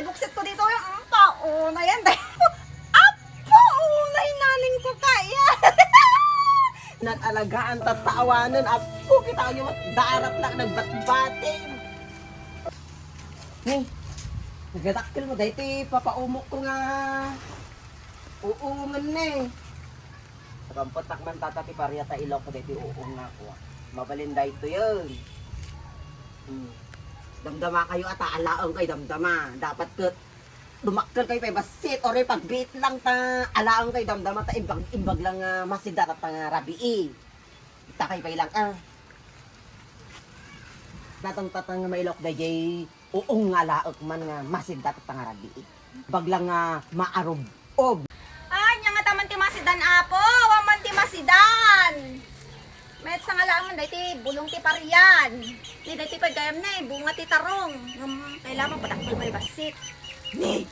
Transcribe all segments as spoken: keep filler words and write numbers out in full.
Buksit ko dito yung, mm, paunay yan. Apo, unay naning ko kaya. Nag-alagaan tattaawanan. Apo, kita nyo, darat lang nagbatbating. Ni, nagadakkel mo, dahil ti papaumok ko nga uungan ni. Nakampot man tata ti paria ta ilok ko dahil ti uungan ko. Mabalin dahil to yun. Hmm. Damdama kayo ata, alaang kayo damdama. Dapat ket dumakkel kayo pay bassit, ore pagbiit lang ta alaang kayo damdama ta imbag, imbag lang nga masidda ta nga rabii. Ita kayo pay lang, ah. Natang tatang nga mailok dayjay uong nga alaek man nga masidda ta nga rabii. Baglang nga maarub-ob. Ay, nya nga taman ti masidan, apo. Awan man ti masidan. Mayat sa nga laang man, daytoy bulong ti parian. Ni daytoy pay gayam na, eh, bunga ti tarong. Ngem, kailangan padakkel pay bassit. Ni,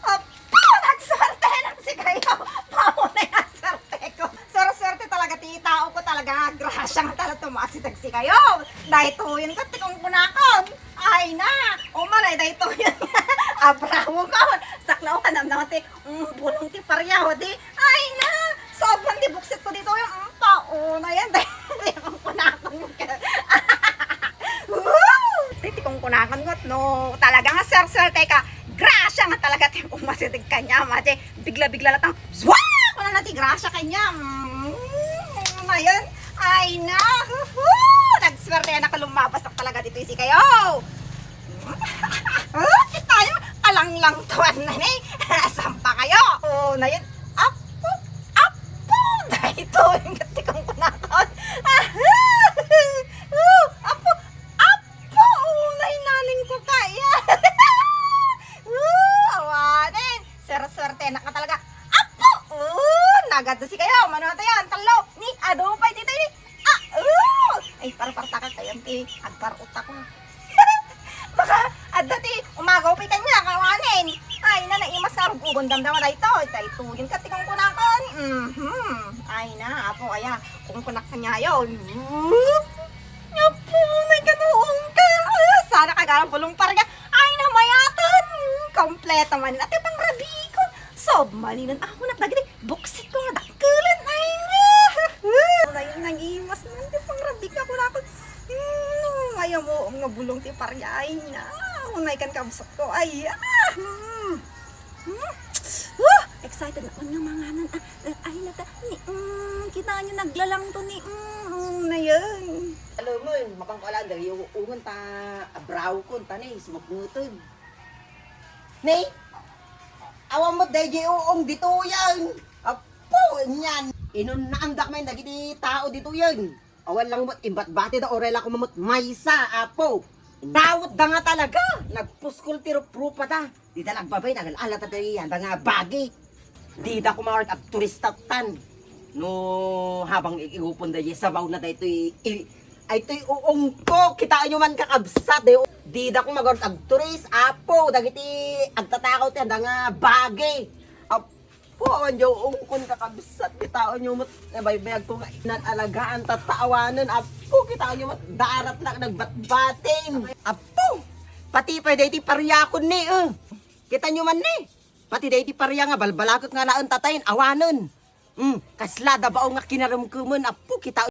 apo, nagsuerte na si kayo. Paunay nga suerte ko. Surserte talaga ti tao ko talaga. Grasya nga talaga tumaas itag si kayo. Daytoyen ket ti kunkunakon. Ay na, umanay daytoyen. Abrawo ko. Saklaw ka nam ti, mm, bulong ti pariaw di. Ay na, sobrang di buksit ko dito yung, mm, pauna yan. Daytoyen kunkunakon ka. Woo! Ti kunkunakon ko, no, talaga nga surserte ka. Grasya nga talaga ti umasidig kanya, mati. Bigla-bigla lang, zwa! Wala na ti grasya kanya. Mm, ano yun? Ay na, huhu! Nagswerte na ka lumabas na talaga dito si kayo. Ah, kita yung kalanglang tuwan na ni. Sampa kayo. Oh, na yun. Apo, apo, dahil ito yung gatikang kunakon. Ah, apo, apo, unay naning ko kaya. Oh, awanin. Surswerte na ka talaga. Apo! Oh, nagadu si kayo. Mano tayo? Ang talo. Ni, adu pa dito ni. Ah, oh! Ay, para parta ka kayo. Ti, agpar utak ko. Baka, adda ti, umagaw pa kanya, kawanin. Ay, na, naimas na, rugugon damdama na ito. Ito, ito, yun ka, tikong kunakon. Mhm. Ay, na, apo, aya. Kung kunak kanya yun. Apo, may kanuong ka. Ah, sana ka garang bulong parga. Ay, namayatan! Kompleto man ati pangrabiikon. Sob, malinan ako na dagiti buksit ko nga dakkelan. Ay, na! Ay, nangimas man ti pangrabiik ako na ako. Hmm, ay, amo, nga bulong ti pariay na. Unay kan kabsat ko. Ay, ah! Hmm. Hmm. Ah! Excited na man nga manganan. Ah, ay, nata, ni, mm, kita nyo naglalang to ni, mm, mm, na yun. Alam mo, mapangkalaan, dahil yung ungon ta, abraw ko, ta ni, sumagmutan. Ni, awan mo, dahil yung uong dito yan. Apo, yan. Inunaan dak man, dagiti tao dito yan. Awan lang met, imbatbati da, oray la ko mamut, maysa, apo. Dawot da nga talaga. Nagpuskol ti ruprupa da. Di da nagbabay, nagal-ala ta dayta nga bagi. Di da kumarag agturista tan. No, habang igupon da, sabaw na daytoy, i-, ay toy uong ko. Kitaan nyo man kakabsat, eh. Di da kumarag agturis, apo. Dagiti agtatakaw ti handa nga bagi. Ap-, Po, awan diyo ungkon kakabsat, kitaon nyo met, nabaybayag ko nga inalagaan, tattaawanen, apo, kitaon nyo met, darat lang nagbatbating. Apo, pati pay daydi pariakon ni, eh. Kita nyo man ni, pati daydi paria nga balbalakek nga laen tatayen, awanen. Hmm, kasla da bao nga kinaremkemen, apo, kita